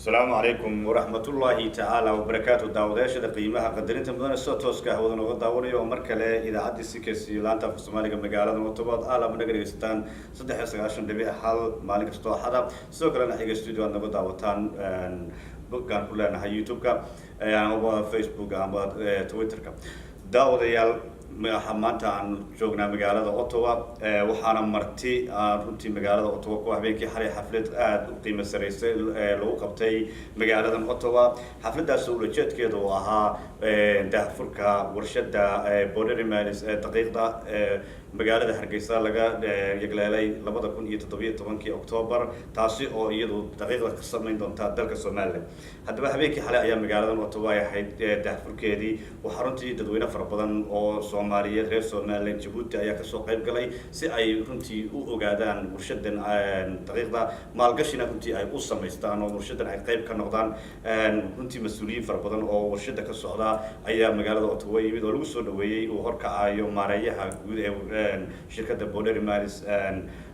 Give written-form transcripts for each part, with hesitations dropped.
Asalaamu calaykum waraxmatullaahi tacaala wabarakaatu. Daawadayaashada qiimaha qadarinta mudane, sida tooska hawada nooga daawanayo oo mar kale idaacaddii CKC laanta Afka Soomaaliga magaalada Ottawa aalaba naga dhegeysataan 93.1 maalin kastoo Axada. Sidoo kalena xiga studio aad naga daawataan boggaan ku leenahay YouTube-ka ama Facebook ama Twitter-ka. Daawadayaal, waxaa maanta aan joognaa magaalada Ottawa, waxaana marti aan runtii magaalada Ottawa ku habeenkii xalay xaflad aada u qiimo sareysay lagu qabtay magaaladan Ottawa. Xafladaas ulajeedkeeda uu ahaa daahfurka warshada Borderi Mills ee daqiiqda magaalada Hargeysa laga yagleelay 2017-kii October, taasi oo iyadu daqiiqda ka samayn doonta dalka Somaliland. Haddaba habeenkii xalay ayaa magaaladan Ottawa ay ahayd daahfurkeedii. Waxaa runtii dadweyne fara badan oo Soomaaliyeed, reer Somaliland, Jabuuti ayaa kasoo qayb galay si ay runtii u ogaadaan warshadan daqiiqda, maalgashina runtii ay u samaystaan oo warshadan ay qayb ka noqdaan. Runtii mas-uuliyiin fara badan oo warshada ka socda ayaa magaalada Ottawa yimid oo lagu soo dhaweeyey, uu horkacayo maareeyaha guud ee shirkadda Borderi Mills,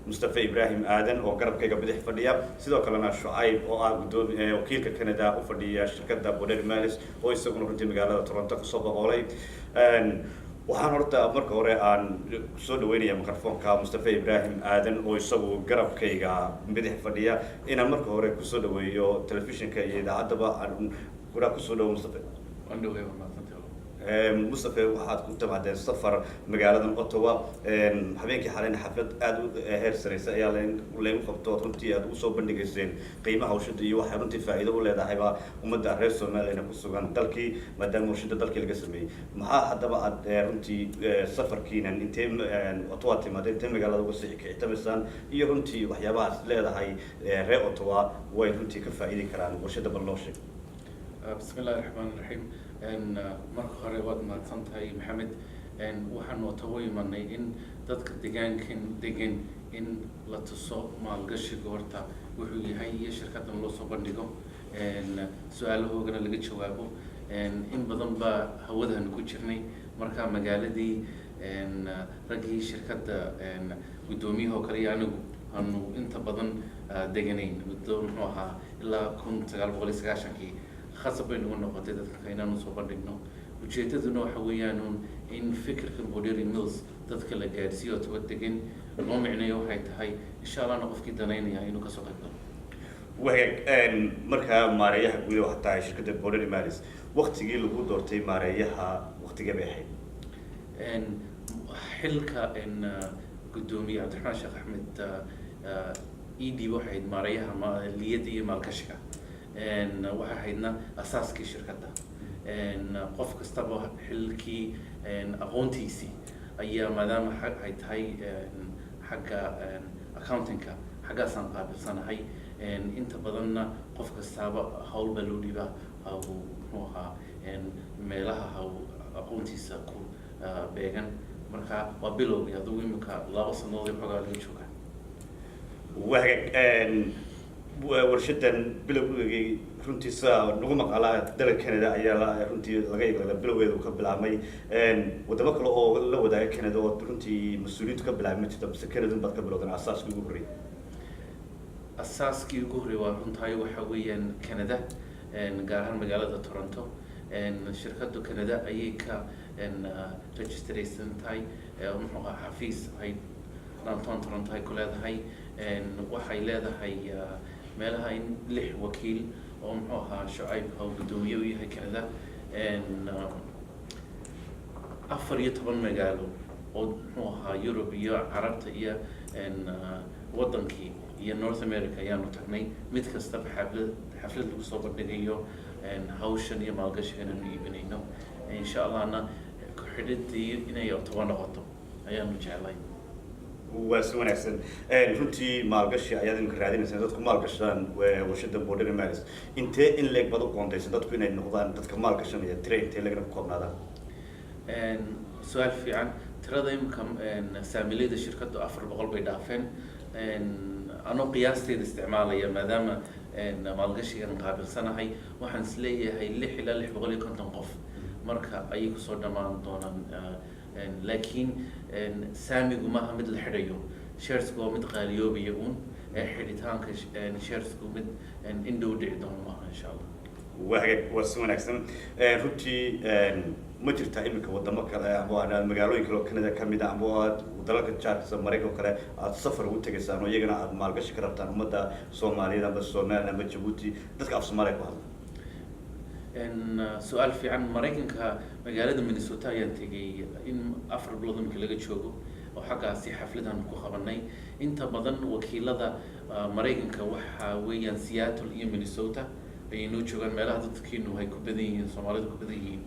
Mustafa Ibrahim Aadan, oo garabkayga bidix fadhiya. Sidoo kalena Shucayb oo ah gudoomi wakiilka Canada u fadhiya shirkadda Borderi Mills oo isaguna runtii magaalada Toronto kasoo boqolay. Waxaan horta marka hore aan soo dhaweynaya microfonka Mustafa Ibrahim Aadan oo isagu garabkayga bidix fadhiya, inaan marka hore kusoo dhaweeyo telefishinka iyo idaacaddaba. Aan kuraa kusoo dhawo, Mustafa. Waan dhowey, waa mahadsantahay. Mustafe, waxaad ku timaadeen safar magaaladan Ottawa. Habeenkii xalayna xaflad aada u heer sareysa ayaa laygu qabto, runtii aad ugu soo bandhigayseen qiimaha warshada iyo waxay runtii faa'iido u leedahayba ummadda reer Somaliland ku sugan dalkii, maadaama warshada dalkii laga sameeyey. Maxaa haddaba aad runtii safarkiinan intee Ottawa timaadeen, intee magaalada uga sii kicitamaysaan, iyo runtii waxyaabahaas leedahay reer Ottawa way runtii ka faa'iidi karaan warshada, bal noo sheeg. Bismi illahi raxmaan raxiim. Marka hore waad mahadsan tahay, Maxamed. Waxaan Ottawa imanay in dadka deegaankan degan in la tuso maalgashiga horta wuxuu yahay iyo shirkaddan loo soo bandhigo, su-aalahoogana laga jawaabo. In badan baa hawadanu ku jirnay. Marka magaaladii raggii shirkadda, guddoomiyahoo kale iyo anigu aanu inta badan deganayn muddo muxuu ahaa ilaa 1990-kii, khasab bay nagu noqotay dadka inaanu soo bandhigno. Ujeedaduna waxa weeyaan in fikirkan Borderi Mills dadka la gaadhsiiyo oo toba degan loo micnayo waxay tahay, insha Allahna qofkii danaynaya inuu kasoo qayb galo. Wahagaag, markaa maareeyaha guud waxaa tahay shirkadda Borderi Mills. Waktigii lagu doortay maareeyaha waktigee bay ahayd? Xilka guddoomiye Cabdiraxmaan Sheekh Axmed e d waxay ahayd maareeyaha maaliyadda iyo maalgashiga. Waxay ahaydna asaaskii shirkadda. Qof kastaba xilkii aqoontiisii ayaa, maadaama ay tahay xagga accountingka, xaggaasaan qaabilsanahay. Inta badanna qof kastaaba hawl baa loo dhiibaa, haw muxuu ahaa meelaha haw aqoontiisa ku beegan. Marka waa bilowgii, adugu imika 2 sanadood xoogaa laga joogaa. Wahagaag, warshadan bilowgeegii runtii sida nagu maqalaa dalka Canada ayaa la runtii laga eegla bilowgeeda uu ka bilaabmay. Wadamo kale oo la wadaaga Canada oo runtii mas-uuliyiintu ka bilaabmay ma jirto, mise Canada baad ka bilowdeen asaaskii ugu horreeyay? Asaaskii ugu horreeyay waa runtahay, waxa weeyaan Canada, gaar ahaan magaalada Toronto. Shirkaddu Canada ayay ka registraysan tahay, muxuu ahaa xafiis ay downtown Toronto ay ku leedahay. Waxay leedahay meelaha in lix wakiil oo muxuu ahaa Shucayb oo guddoomiye u yahay Canada, 14 magaalo oo muxuu ahaa Europe iyo Carabta iyo wadankii iyo North America ayaanu tagnay. Mid kastaba xaflad lagu soo bandhigayo hawshan iyo maalgashigan aanu iibinayno. Insha Allahna ku-xidhidii inay Ottawa noqoto ayaanu jeclay. Waa si wanaagsan. Runtii maalgashi ayaad imika raadinaysaa, dadku maalgashadaan warshada Borderi Mills. Intee in leeg baad u qoondaysan dadku inay noqdaan dadka maalgashanaya? Tire intee leegna ku koobnaadaan? Su-aal fiican. Tirada imika saamilayda shirkaddu 400 bay dhaafeen. Anoo qiyaasteeda isticmaalaya, maadaama maalgashigan qaabilsanahay, waxaan isleeyahay lix ilaa 650 qof marka ayay kusoo dhammaan doonaan. Laakiin saamigu maaha mid la xidhayo. Sharesku waa mid qaaliyoobaya uun ee xidhitaanka sharesku mid indhow dhici doono maaha, insha Allah. Waa hagaag, waa si wanaagsan. Runtii ma jirtaa iminka wadamo kale ama magaalooyin kale oo Canada kamid a ama aad dalalka jaarka, Maraykan oo kale, aad safar ugu tegaysaan oo iyagana aad maalgashi ka rabtaan ummadda Soomaaliyeed ama Somaliland ama Jabuuti, dadka af Soomaaliya ku hadla? Su-aal fiican. Maraykanka magaalada Minnesota ayaan tegay in 4 bilood imika laga joogo, oo xaggaasi xafladan ku qabanay. Inta badan wakiilada Maraykanka waxa weeyaan Seattle iyo Minnesota ayay noo joogaan, meelaha dadkiinu ay ku badan yihiin, Soomaalidu ku badan yihiin.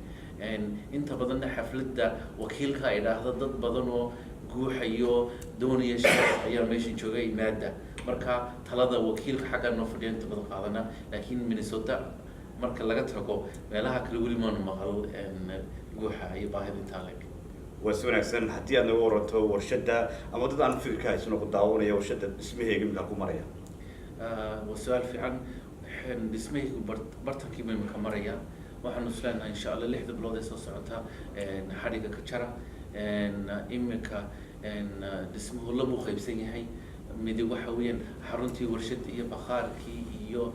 Inta badanna xafladda wakiilka ay dhaahda dad badan oo guuxayo doonaya shaqo ayaa meeshan jooga imaada. Marka talada wakiilka xaggaa noo fadhiya inta badan qaadana, laakiin Minnesota marka laga tago meelaha kale weli maanu maqal guuxa iyo baahida intaa leeg. Waa si wanaagsan. Haddii aad naga waranto warshadda ama dad aan fikirka haysano ku daawanaya, warshadda dhismaheega imika ku maraya? Waa su-aal fiican. Dhismahaygu bartankii baynu ka maraya. Waxaanu isleenahay, insha Allah, 6da bilood ee soo socota xadhiga ka jara. Imika dhismuhu labuu qaybsan yahay. Midi waxa weeyaan xaruntii warshadda iyo bakhaarkii iyo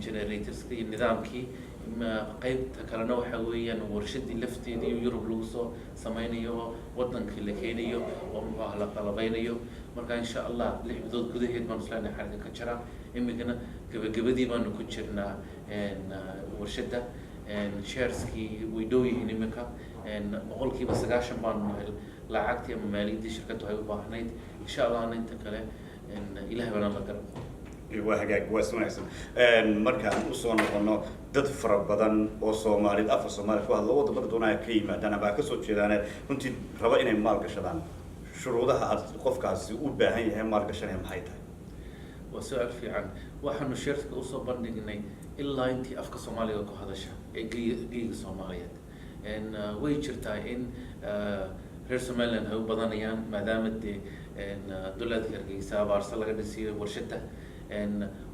generatorska iyo nidaamkii. Qaybta kalena waxa weeyaan warshadii lafteedii iyo Yurub lagu soo sameynayo oo wadankii la keenayo oo muxuu ah la qalabeynayo. Marka insha Allah 6 bilood gudaheed baanu isleenahay xadhiga ka jara. Imikana gabagabadii baanu ku jirnaa warshadda. Shareskii way dhow yihiin imika, 90% baanu hel lacagtii ama maaliyaddii shirkaddu ay u baahnayd. Insha Allahna inta kale Ilahay baana la garab. Waa hagaag, waa si wanaagsan. Markaan usoo noqono dad fara badan oo Soomaalid afka Soomaaliya ku hadla, wadamada doonaya ka yimaadaan ama kasoo jeedaan, runtii raba inay maal gashadaan, shuruudaha aad qofkaasi u baahan yahay maal gashanaya maxay tahay? Waa su-aal fiican. Waxaanu shareska usoo bandhignay ilaa intii afka Soomaaliga ku hadasha ee geyga Soomaaliyeed. Way jirtaa in reer Somaliland ay u badanayaan, maadaama dee duleedka Hargeysa Abaarsa laga dhisiyo warshada.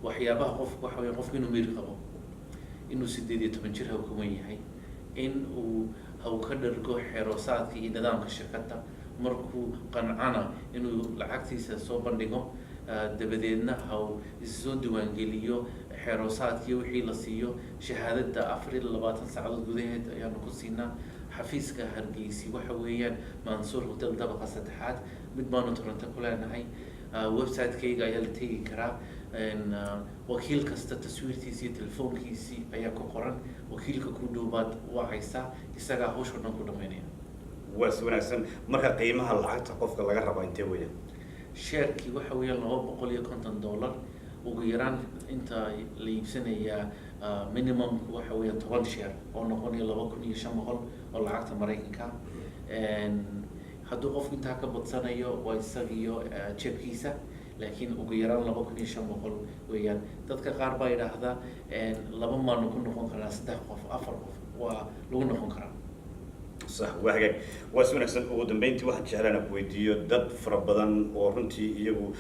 Waxyaabaha qofku waxa weya qofku inuu miir qabo, inuu 18 jir haw ka wen yahay, in uu haw ka dhargo xeeroosaadka iyo nidaamka shirkadda. Markuu qancana inuu lacagtiisa soo bandhigo, dabadeedna haw issoo diiwaangeliyo xeeroosaadkii wixii la siiyo. Shahaadada 24 saacadood gudaheed ayaanu ku siinaa. Xafiiska Hargeysi waxa weeyaan Mansuur Hotel, dabaqa saddexaad. Mid baanu Toronto ku leenahay. Website-kayga ayaa la tegi karaa. Wakiil kasta taswiirtiisi iyo telefoonkiisii ayaa ku qoran. Wakiilka ku dhow baad wacaysaa, isagaa hawsha dhan ku dhamaynaya. Waa si wanaagsan. Marka qiimaha lacagta qofka laga raba intee weeyaan? Sharekii waxa weeyaan $250 ugu yaraan. Inta la iibsanayaa minimumku waxa weeyaan 10 share oo noqonaya 2,500 oo lacagta Maraykanka. Hadduu qofku intaa ka badsanayo waa isagiyo jeebkiisa, laakiin ugu yaraan 2,500 weeyaan. Dadka qaar baa yidhaahda laba maanu ku noqon karaa, saddex qof, afar qof waa lagu noqon karaa. Sax, waa hagaag, waa si wanaagsan. Ugu dambeyntii waxaan jeclaan ku weydiiyo, dad fara badan oo runtii iyagu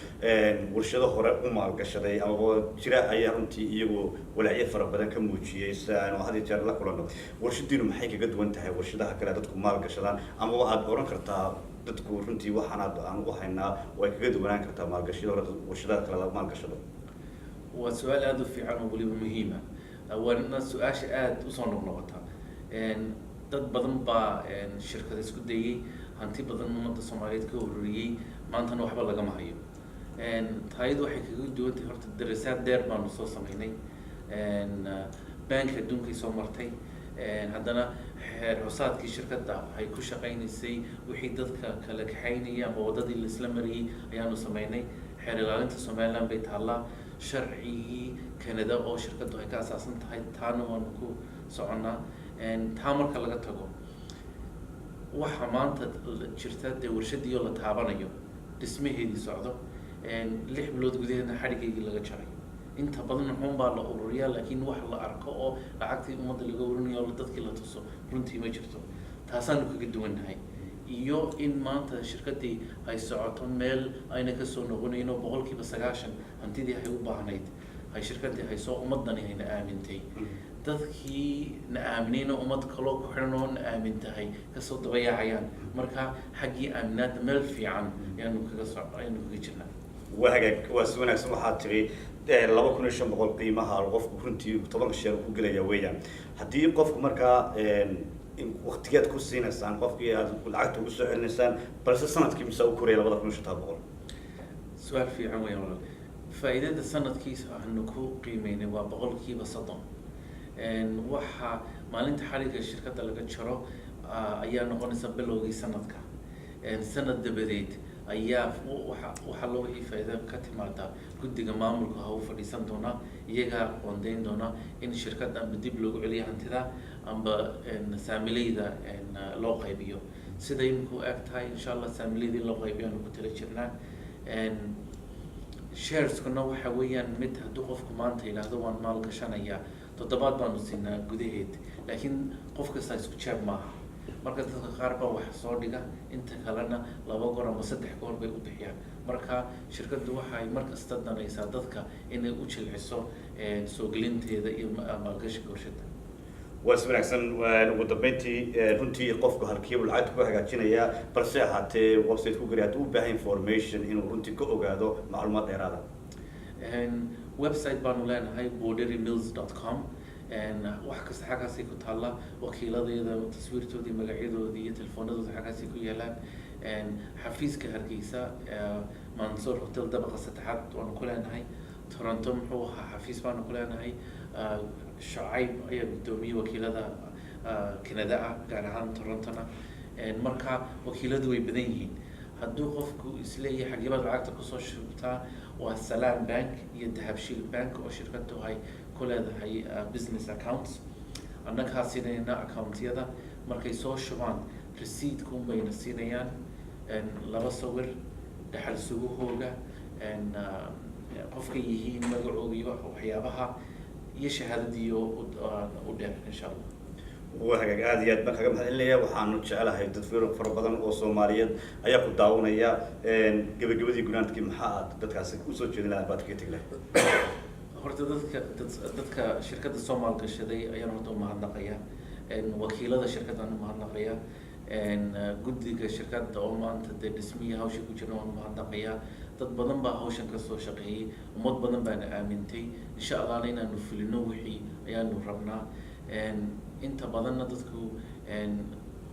warshado hore u maalgashaday amaba jira ayaa runtii iyagu walaacyo fara badan ka muujiyey si aanu had iyo jeer la kulanno. Warshadiinu maxay kaga duwan tahay warshadaha kale dadku maalgashadaan, amaba aad oran kartaa dadku runtii waxaan aan u haynaa way kaga duwanaan kartaa maalgashiyada hore warshadaha kale la maalgashado? Waa su-aal aada u fiican oo weliba muhiima, waana su-aasha aada usoo noqnoqota. Dad badan baa shirkada isku dayey, hanti badan ummadda Soomaaliyeed ka ururiyey, maantana waxba lagama hayo. Taayadu waxay kaga duwan tahay, horta darasaad dheer baanu soo sameynay, banka adduunkay soo martay. Haddana xeer hosaadkii shirkadda ay ku shaqaynaysay, wixii dadka kala kaxaynayay ama waddadii laisla mariyey ayaanu sameynay. Xeer ilaalinta Somaliland bay taallaa, sharcigii Canada oo shirkaddu ay ka asaasan tahay taana waanu ku soconnaa. Taa marka laga tago, waxaa maanta jirta dee warshadii oo la taabanayo, dhismaheedii socdo, 6 bilood gudaheedna xadhigaygii laga jaray. Inta badan muxuun baa la ururiyaa, laakiin wax la arko oo lacagtii ummadda laga urinayo oo dadkii la tuso runtii ma jirto. Taasaanu kaga duwannahay, iyo in maanta shirkaddii ay socoto meel ayna kasoo noqonayn oo 90% hantidii ay u baahnayd. Hay shirkadii hayso, ummadani hayna aamintay, dadkii na aaminayna ummad kaloo ku xidhan oo na aamintahay kasoo dabayaacayaan. Marka xaggii aaminaadda meel fiican ayaanu kaga so ayaanu kaga jirnaa. Waa hagaag, waa si wanaagsan. Waxaad tiri 2500 qiimaha qofku runtii 10-ka share ku gelaya weeyaan. Haddii qofku markaa waqtigeed ku siinaysaan qofkii aad lacagta ugu soo celinaysaan, balse sanadkii mise u koraya 2500? Su-aal fiican weeyaan, walaal. Faa'iidada sanadkiisa aanu ku qiimeynay waa 30%. Waxa maalinta xariga shirkadda laga jaro ayaa noqonaysa bilowgii sanadka. Sanad dabadeed ayaa waxa loo wixii faa'iido ka timaada guddiga maamulka ha u fadhiisan doonaa, iyagaa qoondeyn doona in shirkadda amba dib loogu celiyo hantida amba saamileyda loo qaybiyo. Sida imika u eg tahay, insha Allah, saamileyda in loo qaybiyo aanu ku tala jirnaa. Shares-kuna waxa weeyaan mid hadduu qofku maanta yidhaahdo waan maal gashanayaa, toddobaad baanu siinaa gudaheed, laakiin qof kasta isku jeeb maaha. Marka dadka qaar baa wax soo dhiga, inta kalena laba goor ama saddex goor bay u bixiyaan. Marka shirkaddu waxay mar kasta danaysaa dadka inay u jilciso soo gelinteeda iyo maalgashiga warshada. Waa si wanaagsan. Ugu dambeyntii, runtii qofku halkiibu lacagta ku hagaajinayaa, balse ahaatee website ku gari hadduu u baahan information inuu runtii ka ogaado macluumaad dheeraada? Website baanu leenahay, borderimills.com. Wax kasta xaggaasay ku taalla, wakiiladeeda taswiirtoodii, magacyadoodii iyo telefoonadooda xaggaasay ku yaalaan. Xafiiska Hargeysa, Mansour Hotel, dabaqa saddexaad waanu ku leenahay. Toronto muxuu ahaa xafiis baanu ku leenahay. Shacayb ayaa guddoomiye wakiilada Canada ah, gaar ahaan Torontona. Marka wakiiladu way badan yihiin. Hadduu qofku isleeyahay xageebaad lacagta kusoo shubtaa, waa Salaam Bank iyo Dahabshiil Bank oo shirkadu ay ku leedahay business accounts. Annagaa siinayna accountyada. Markay soo shubaan, receiptka unbayna siinayaan, laba sawir, dhaxal sugahooga, qofkay yihiin, magacooga iyo waxyaabaha iyo shahaadadiiyo u dheer, insha Allah. Waa hagaag, aad iyo aad baan kaga mahadcelinaya. Waxaanu jecelahay dad fara badan oo Soomaaliyeed ayaa ku daawanaya. Gabagabadii, gunaanadkii, maxaa aad dadkaasi usoo jeedin lahayd baad kaga tegi lahayd? Horta dadka shirkadda soo maalgashaday ayaan horta umahadnaqaya, wakiilada shirkaddan umahadnaqaya, guddiga shirkadda oo maanta dee dhismihii hawsha ku jirna waan umahadnaqaya. Dad badan baa hawshan kasoo shaqeeyey, ummad badan baana aamintay. Insha Allahna inaanu fulino wixii ayaanu rabnaa. Inta badanna dadku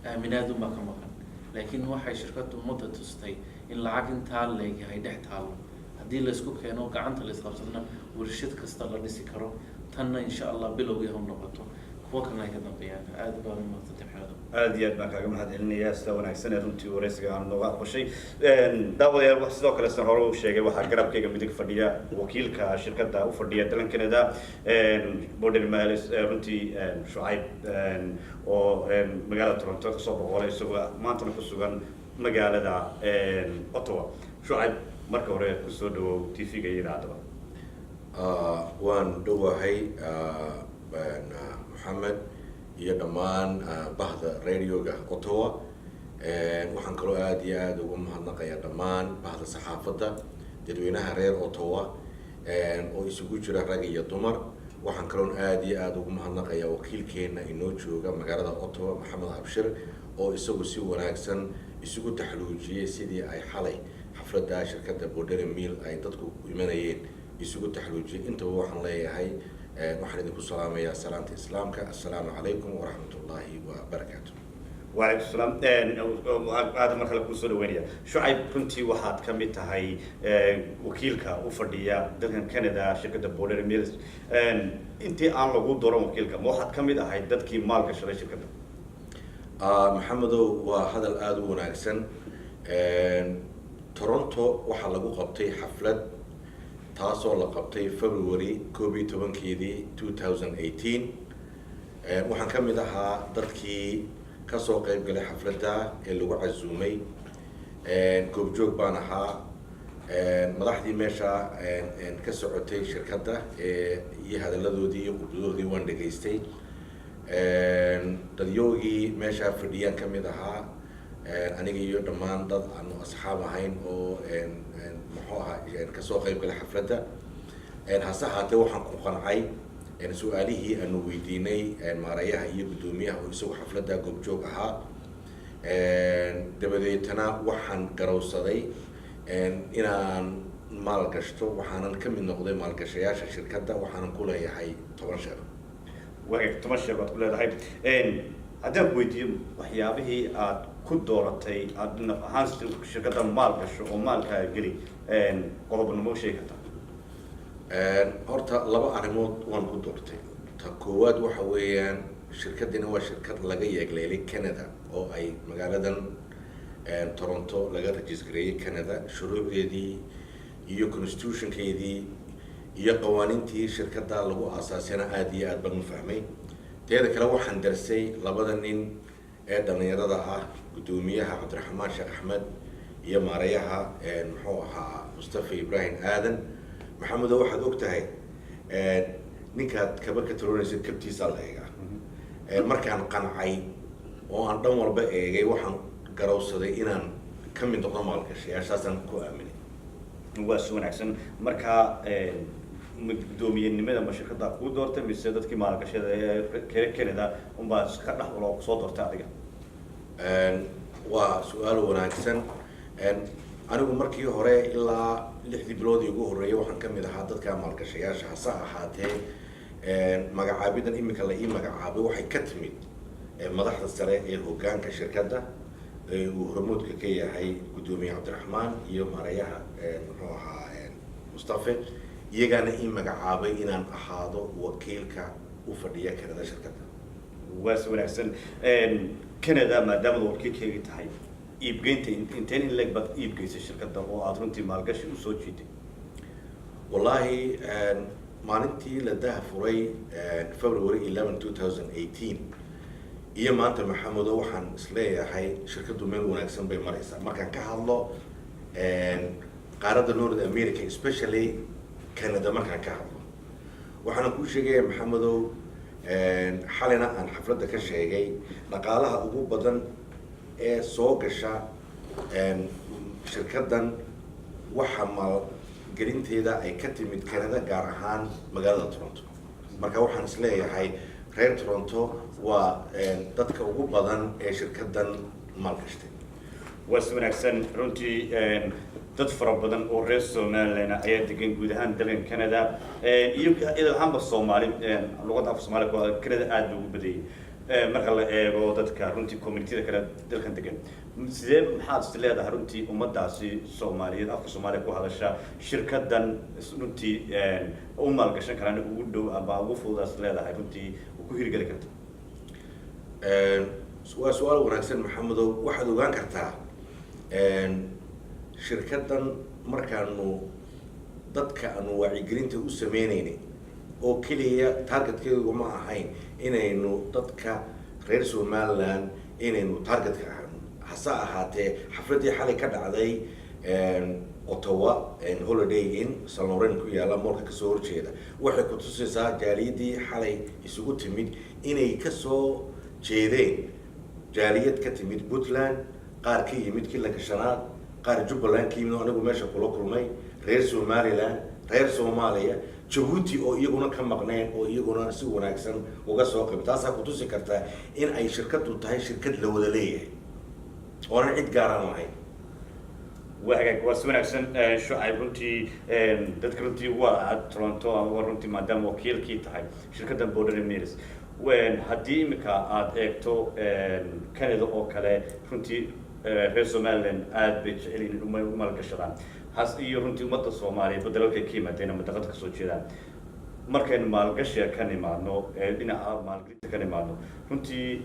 aaminaadun baa ka maqan, laakiin waxay shirkaddu ummadda tustay in lacag intaa leeyahay dhex taalo. Haddii laysku keeno, gacanta la isqabsadna, warshad kasta la dhisi karo. Tanna insha Allah bilowgii ha noqoto, kuwa kalena ay ka dambeeyaan. Aad baan umahadsantay, Maxamedo. Aad iyo aad baan kaaga mahad celinayaa sida wanaagsan ee runtii wareysiga aan nooga aqbashay. Daawadayaal, sidoo kale san hore uu sheegay, waxaa garabkayga midig fadhiya wakiilka shirkadda u fadhiya dalan Canada, Border Mills, runtii Shucayb, oo magaalada Toronto kasoo boqolay, isagoo maantana ku sugan magaalada Ottawa. Shucayb, marka hore kusoo dhawow TV-ga iyo idaacadaba. Waan dhowahay, Maxamed iyo dhammaan bahda radioga Ottawa. Waxaan kaloo aada iyo aada ugu mahadnaqayaa dhammaan bahda saxaafadda, dadweynaha reer Ottawa oo isugu jira rag iyo dumar. Waxaan kaloon aada iyo aada ugu mahadnaqayaa wakiilkeena inoo jooga magaalada Ottawa, Maxamed Abshir, oo isagu si wanaagsan isugu taxluujiyey sidii ay xalay xafladda shirkadda Borderi Mill ay dadku imanayeen isugu taxluujiyey. Intaba waxaan leeyahay, waxaan idinku salaamayaa salaanta Islaamka: assalaamu calaykum waraxmat ullaahi wabarakaatu. Wacalaykum salaam. Aada mar kale kusoo dhaweynaya, Shucayb. Runtii waxaad ka mid tahay wakiilka u fadhiya dalkan Canada shirkadda Border Mills. Intii aan lagu dooran wakiilka, ma waxaad ka mid ahayd dadkii maal gashaday shirkadda? Maxamedow, waa hadal aada u wanaagsan. Toronto waxaa lagu qabtay xaflad, taasoo la qabtay February 11-keedii 2018. Waxaan ka mid ahaa dadkii kasoo qeyb galay xafladda ee lagu casuumay. Goobjoog baan ahaa. Madaxdii meesha ka socotay shirkadda iyo hadalladoodii iyo khudbadoodii waan dhegaystay. Dadyoogii meesha fadhiyaan ka mid ahaa aniga iyo dhammaan dad aanu asxaab ahayn oo muxuu ahaa kasoo qeyb galay xafladda. Hase ahaatee, waxaan ku qancay su-aalihii aanu weydiinay maareeyaha iyo guddoomiyaha oo isagu xafladda goobjoog ahaa. Dabadeetana waxaan garowsaday inaan maalgashto, waxaanan ka mid noqday maalgashayaasha shirkadda, waxaanan ku leeyahay 10 share. Wagaag, 10 share baad ku leedahay. Haddaan ku weydiiyo waxyaabihii aad ku dooratay aad naf ahaan shirkadda maal gasho oo maalkaaga geli, qodob noo sheegi kartaa? Horta laba arrimood waan ku doortay. Ta koowaad waxa weeyaan, shirkaddina waa shirkad laga yeegleelay Canada oo ay magaaladan Toronto laga register-gareeyey Canada. Shuruucdeedii iyo constitution-keedii iyo qawaaniintii shirkadda lagu aasaasayna aada iyo aad baan u fahmay. Teeda kale, waxaan darsay labada nin ee dhalinyarada ah, guddoomiyaha Cabdiraxmaan Sheekh Axmed iyo maareeyaha, muxuu ahaa, Mustafa Ibrahim Aadan. Maxamedo, waxaad og tahay ninkaad kaba ka taroonaysa kabtiisaa la eegaa. Markaan qancay oo aan dhan walba eegay, waxaan garowsaday inaan ka mid noqdo maalgashayaashaasaan ku aaminay. Waa si wanaagsan. Marka guddoomiyenimada ma shirkadda kuu doortay mise dadkii maalgashada ee Canada unbaa ka dhex ulo soo doortay adiga? Waa su-aal wanaagsan. Anigu markii hore ilaa 6dii bilood ugu horreeyay waxaan kamid ahaa dadka maalgashayaasha. Hase ahaatee, magacaabidan iminka la ii magacaabay waxay ka timid madaxda sare ee hoggaanka shirkadda ee uu hormoodka ka yahay guddoomiye Cabdiraxmaan iyo maareeyaha, muxuu ahaa, Mustafe. Iyagaana ii magacaabay inaan ahaado wakiilka u fadhiya Canada shirkadda. Waa si wanaagsan. Canada maadaamad wakiilkeegi tahay, iibgeynta inteen in leeg baad iibgeysay shirkadda oo aada runtii maalgashi usoo jiiday? Wallaahi, maalintii la daha furay, February 11, 2018, iyo maanta, Maxamedo, waxaan isleeyahay shirkaddu meel wanaagsan bay maraysaa markaan ka hadlo qaaradda North America, especially Canada. Markaan ka hadlo, waxaana kuu sheegaya, Maxamedow, xalina aan xafladda ka sheegay, dhaqaalaha ugu badan ee soo gasha shirkaddan waxa maalgelinteeda ay ka timid Canada, gaar ahaan magaalada Toronto. Marka waxaan isleeyahay reer Toronto waa dadka ugu badan ee shirkaddan maalgashtay. Waa si wanaagsan. Runtii dad fara badan oo reer Somaliland ayaa degan guud ahaan dalkan Canada iyo idil ahaanba Soomaali. Luqadda afka Soomaaliya ku Canada aad buu ugu badayay marka la eego dadka runtii community-da kale dalkan degan. Sidee, maxaad is leedahay runtii ummadaasi Soomaaliyeed afka Soomaaliya ku hadasha shirkadan runtii u maalgashan karaan ugu dhow ama ugu fududaas leedahay runtii ku hirgeli karta? Waa su-aal wanaagsan, Maxamedow. Waxaad ogaan kartaa, shirkaddan markaanu dadka aanu wacyigelinta u sameyneynay oo keliya target-keedu ma ahayn inaynu dadka reer Somaliland inaynu target-ka ahano. Hase ahaatee, xafladdii xalay ka dhacday Ottawa, Holiday Inn St. Laurent ku yaalla, mall-ka kasoo horjeeda, waxay ku tusaysaa jaaliyadii xalay isugu timid inay kasoo jeedeen jaaliyad ka timid Puntland, qaar ka yimid Kilanka Shanaad, qaar Jubbaland ka yimid oo anigu meesha kula kulmay, reer Somaliland, reer Soomaaliya, Jabuuti oo iyaguna ka maqneen oo iyaguna si wanaagsan uga soo qayb. Taasaa kutusi kartaa in ay shirkaddu tahay shirkad la wada leeyahay oonan cid gaaraan lahayn. Waa hagaag, waa si wanaagsan, Shucayb. Runtii dadka runtii waa aad Toronto ama runtii maadaama wakiilkii tahay shirkadda Border Mills, haddii imika aad eegto Canada oo kale, runtii reer Somaliland aad bay jecel yihiin u maalgashadaan has iyo runtii ummadda Soomaaliyeed dalalkay ka yimaadeen ama daqada kasoo jeedaan. Markaynu maalgashiga ka nimaadno, dhinaca maalgelinta ka nimaadno, runtii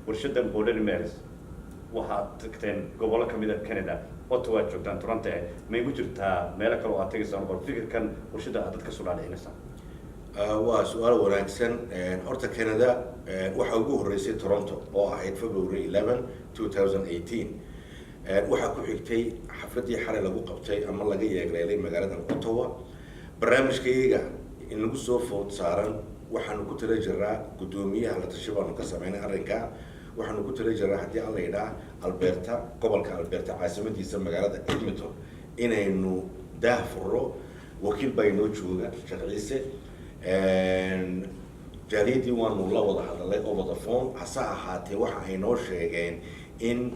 warshadan Border Mills waxaad tagteen gobollo kamid a Canada, Ottawa aad joogtaan, Toronto, ma igu jirtaa meelo kale oo aad tegaysaan bal fikirkan warshada aad dadka soo dhaadhicinaysaan? Waa su-aal wanaagsan. Horta Canada waxaa ugu horreysay Toronto oo ahayd February 11, 2018. Waxaa ku xigtay xafladdii xalay lagu qabtay ama laga yeegleelay magaalada Ottawa. Barnaamijkayaga in lagu soo food saaran, waxaanu ku tala jiraa, guddoomiyaha la tashi baanu ka sameynay arrinka, waxaanu ku tala jiraa, haddii alla yidhaah, Alberta, gobolka Alberta, caasimadiisa magaalada Edmonton, inaynu daah furro. Wakiil baa inoo jooga, Sheekh Ciise. Jaaliyadii waanu la wada hadalay over the phone. Hase ahaatee, waxa ay noo sheegeen in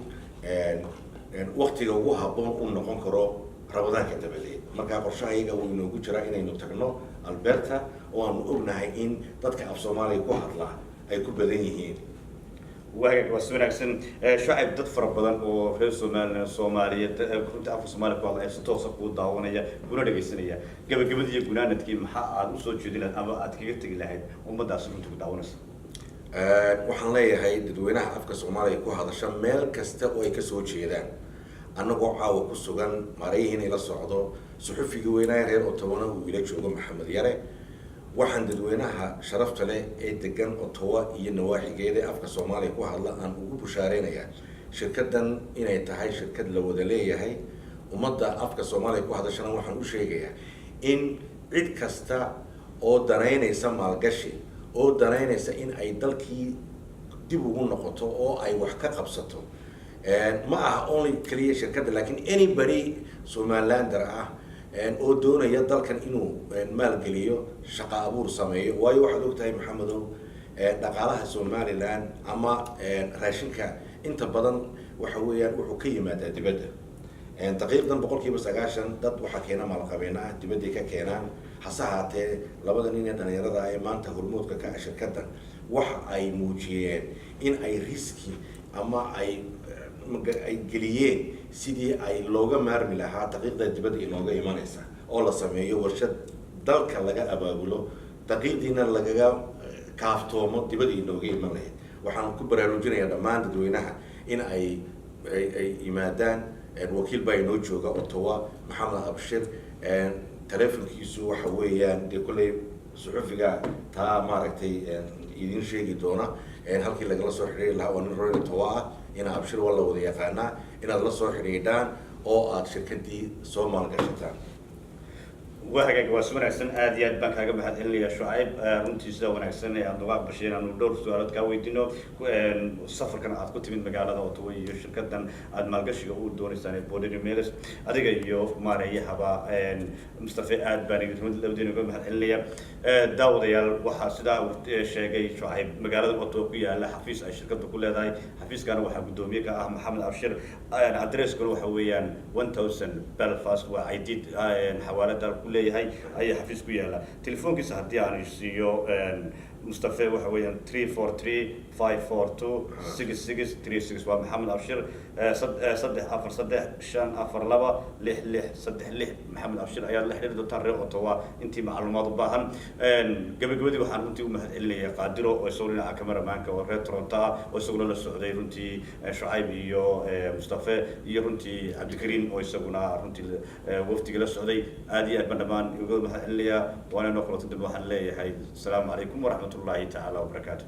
waktiga ugu habboon uu noqon karo Ramadaanka dabadeed. Markaa qorshaha iyaga wuu inoogu jiraa inaynu tagno Alberta, oo aanu ognahay in dadka af Soomaaliya ku hadla ay ku badan yihiin. Waagaag, waa si wanaagsan. Shacib, dad fara badan oo reer Somaliland, Soomaaliyeed, runtii afka Soomaaliya ku hadla ee si toosa kuu daawanaya kuna dhegaysanaya, gabagabadii iyo gunaanadkii, maxaa aad usoo jeedin lahayd ama aad kaga tegi lahayd ummaddaasi runtii ku daawanaysa? Waxaan leeyahay dadweynaha afka Soomaaliya ku hadasha meel kasta oo ay kasoo jeedaan, annagoo caawa ku sugan maarayihiin ila socdo, suxufigii weynaaye reer Ottawana uu ila joogo, Maxamed Yare, waxaan dadweynaha sharafta leh ee degan Ottawa iyo nawaaxigeeda ee afka Soomaaliya ku hadla aan ugu bushaareynayaa shirkaddan inay tahay shirkad la wada leeyahay. Ummadda afka Soomaaliya ku hadashana waxaan u sheegayaa in cid kasta oo danaynaysa maalgashi, oo danaynaysa in ay dalkii dib ugu noqoto oo ay wax ka qabsato, ma aha only keliya shirkadda, laakiin anybody Somalilander ah oo doonaya dalkan inuu maalgeliyo, shaqa abuur sameeyo. Waayo, waxaad ogtahay, Maxamedow, dhaqaalaha Somaliland ama raashinka inta badan waxa weeyaan wuxuu ka yimaadaa dibadda. Daqiiqdan 90% dad waxaa keena maalqabeena ah, dibadday ka keenaan. Hase ahaatee, labada nin ee dhalinyarada ah ee maanta hormoodka ka ah shirkaddan waxa ay muujiyeen in ay risk ama ay geliyeen sidii ay looga maarmi lahaa daqiiqda dibadda inooga imanaysa, oo la sameeyo warshad dalka laga abaabulo, daqiiqdiina lagaga kaaftoomo dibadda inooga iman lahayd. Waxaan ku baraarujinayaa dhammaan dadweynaha in ay yimaadaan. Wakiil baa inoo jooga Ottawa, Maxamed Abshir. Telefonkiisu waxa weeyaan, dee kolley suxufiga taa maaragtay idin sheegi doona halkii lagala soo xidhiiri lahaa. Waa nin reer Ottawa ah, ina Abshir waa la wada yaqaanaa, inaad la soo xidhiidhaan oo aad shirkadii soo maalgashataan. Waa hagaag, waa si wanaagsan. Aad iyo aad baan kaaga mahad celinaya, Shucayb, runtii sida wanaagsan ee aad nooga aqbashay inaanu dhowr su-aalood kaa weydiino safarkan aad ku timid magaalada Ottawa iyo shirkadan aad maalgashiga u dooneysaan ee Borderi Mills. Adiga iyo maareeyahaba Mustafe, aad baan labadiina uga mahad celinaya. Daawadayaal, waxaa sidaa uu sheegay Shucayb, magaalada Ottawa ku yaala xafiis ay shirkadda ku leedahay. Xafiiskana waxaa guddoomiye ka ah Maxamed Abshir. Adresskuna waxa weeyaan 1000 Belfast, waa Caydid xawaalada ku leeyahay ayaa xafiis ku yaala. Telefoonkiisa haddii aan siiyo Mustafe, waxa weeyaan 343-542-6636. Waa Maxamed Abshir, 343-542-6636. Maxamed Abshir ayaad la xiriiri doontaan reer Ottawa intii macluumaad u baahan. Gabagabadii, waxaan runtii u mahad celinaya Qaadiro oo isaguna dhinaca cameramanka oo reer Toronto ah, oo isaguna la socday runtii Shucayb iyo Mustafe, iyo runtii Cabdikariim oo isaguna runtii wafdiga la socday. Aad iyo aad baan dhammaan uga mahad celinayaa. Waana inoo kulanto dambe. Waxaan leeyahay asalaamu calaykum waraxmat ullaahi tacaala wabarakaatu.